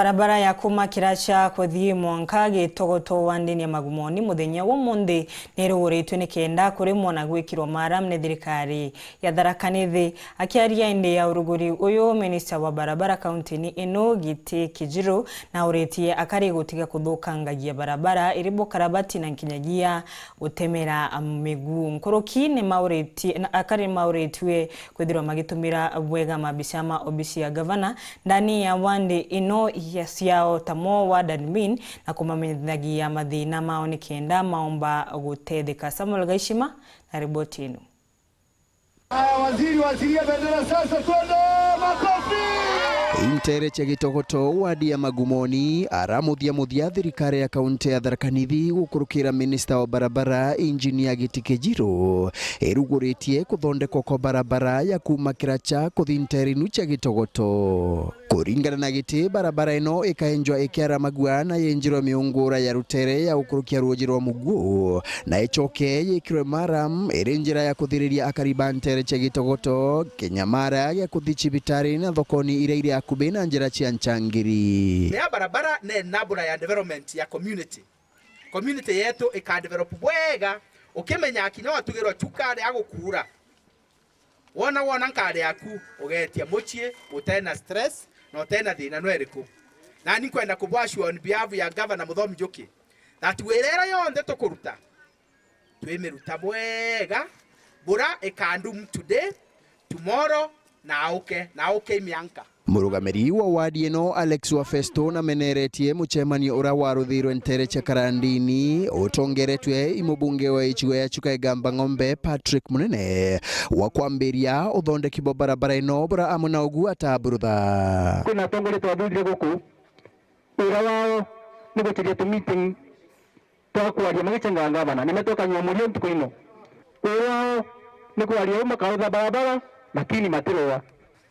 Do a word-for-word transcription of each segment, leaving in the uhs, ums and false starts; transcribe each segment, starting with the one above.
Barabara ya kuuma Kiracha kuthii mwanka Gitogoto wa ndini ya Magumoni muthenya wa umunthi niruguritwe nikenda kurimwa na gwikirwa maram ni thirikari ya Tharaka Nithi. Akiaria indi ya uruguri uyu, minista wa barabara kauntini ino Giti Kijiru nauritie akari gutiga kuthukangagia barabara iri bukarabati na nkinyagia gutemera miguu. Nkuruki ni mauritie, na akari ni mauritue kwithirwa magitumira bwega mabica ma obisi ya gavana ndani ya wandi ino ya ciao, tamo ward admin, na kumamenyithagia mathina mao nikenda maomba gutetheka. Samuel Gaishima na riboti ino. Haya, waziri, waachilie bendera sasa, twende, makofi! Intere cia Gitogoto, wadi ya Magumoni, aramuthia muthia thirikari ya kaunti ya Tharaka Nithi gukurukira minista wa barabara, Injinia Giti Kijiru, iruguritie kuthondekwa kwa barabara ya kuuma Kiracha kuthi nterinu cia Gitogoto. Kuringana na Giti, barabara ino ikaenjwa ikiaramagua na yenjirwe miungura ya rutere ya gukurukia ruuji rwa Muguo, na icoke yikirwe maram iri njira ya kuthiriria akari ba ntere cia Gitogoto, kinya mara gia kuthi cibitari na thokoni iria iri akubi na njira cia ncangiri. Mea barabara ne enabler ya development ya community. Community yetu ikadevelop bwega, ukimenya kinya watugirwa chuka ria gukuura. Wona, wona nkari yaku, ugeetia mucii utena stress na utena thina nweriku. Nani nkwenda kubwashua on behalf ya Governor Muthomi Njuki that wira ira yonthe tukuruta, twimiruta bwega, bura ikandum today, tomorrow, na auke, na auke imianka. Murugamiri wa wadi ino, Alex Wafesto, nameneretie mucemanio uria waruthirwe ntere cia Karandini, utongeretwe i mubunge wa icigo ya Chuka Igamba Ng'ombe, Patrick Munene, wa kwambiria uthondeki bwa barabara ino, bura amwe na ugu ataburutha. Kwina atongoria twathurire guku, wira wao ni gucaria tu meeting twa kwaria magichenga ngavana, nimetwekanywa murio ntuku ino. Wira wao ni kwaria uu makautha barabara, lakini matirua.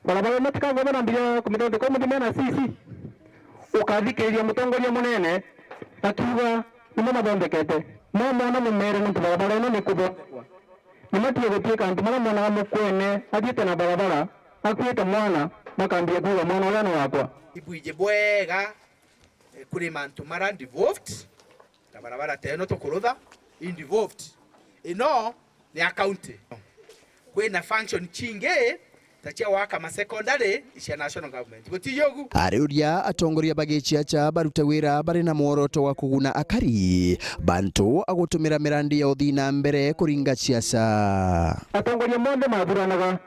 Barabara ino ti ka ngavana mbia kumithondeka umuthi mena C C. Ukathikiriria mutongoria munene akiuga nimo mathondekete. No mwana mumere nontu barabara ino ni kuthondekwa. Nimatige gutwika antu maria monaga mukwene athiite na barabara, akuite mwana, makambia kuuga, "Mwana uria ni wakwa." Ibwiji bwega, eh, kuri mantu mara devolved, ta barabara teno tukurutha, i devolved. Ino ni ya county. Kwina function chingi ta cia waka ma secondary cia national government. Gutiyo ugu. Ariuria atongoria ba giciacha barute wira bari na mworoto wa kuguna akari, bantu agutumira mirandi ya uthii na mbere kuringa ciaca. Atongoria monthe mathuranaga,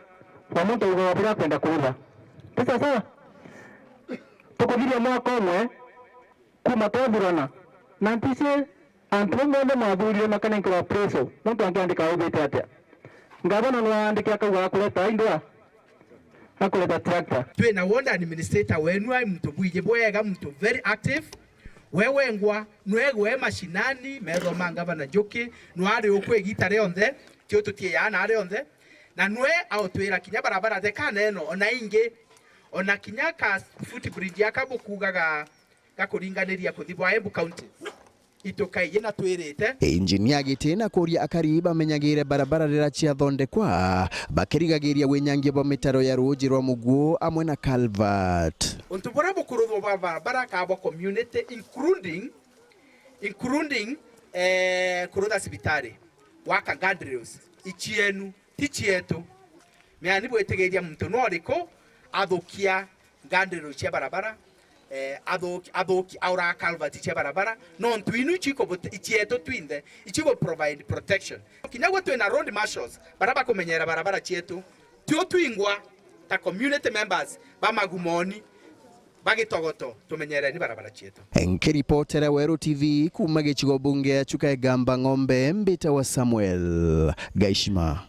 na muntu augaga buria akwenda kuuga. Ti sasa? Tukuthiria mwaka umwe, kuuma twathurana, na ntici antu bau bonthe mwathurire makanenkerwa appraisal, muntu angiandika augite atia? Ngavana no aandike akauga akureta indwa, akureta tractor. Twina ward administrator wenu ai muntu bwiji bwega, muntu very active. We wengwa nwegwe mashinani, methoma ngavana Njuki, nwari ukwe igita rionthe, tio tutiiaa na rionthe, na nwe autwira kinya barabara theka neno, ona ingi, ona kinya ka footbridge aka bukuugaga gakuringaniria kuthi bwa Embu County. Itukaiji na twirite. Injinia Giti na kuuria akari bamenyagire barabara riria ciathondekwa, bakirigagiria winyangia bwa mitaro ya ruuji rwa Muguo amwe na culvert. Untu buria bukuruthwa bwa barabara ka bwa community, including, including, eh, kurutha cibitari, gwaka guardrails, icienu. Ti cietu. Meani bwitigiria muntu noriku athukia ngandiro cia barabara, eh, athuki, athuki, auraga culvert cia barabara, nontu inu iciko, icietu twinthe, icigo provide protection. Kinya gwe twina road marshals, baria bakumenyera barabara cietu, tio twingwa ta community members ba Magumoni, ba Gitogoto, tumenyereni barabara cietu. Nkiripotera Weru T V kuuma gicigo bunge ya Chuka Igamba Ng'ombe, mbitawa Samuel Gaishima.